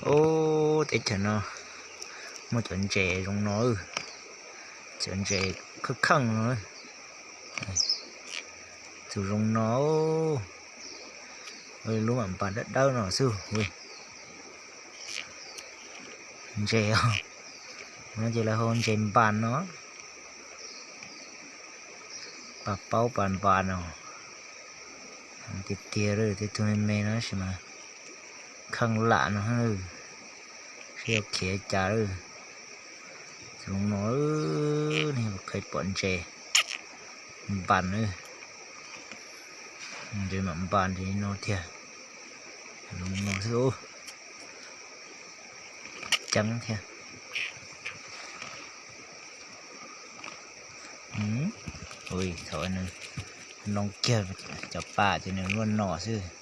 Ub, teb chaws no muaj cov ntses zoo no, cov ntses kheej kheej no, tus zoo no, lub mam npas dawb dawb no xwb. Ntses os, no ces lawv hu ntses npas no, pas paub pas npas no, tiag tiag lawm, tej tug me me no tab sis mas kheej lam no, seb yuav khiav cas lawm. Zoo no, nej qhia pom ntses npas, ntses mam npas ntses no tiag, zoo no xwb, ceeb thiab. Thaum nws noo kiag cov pas ces nws luaj no xwb.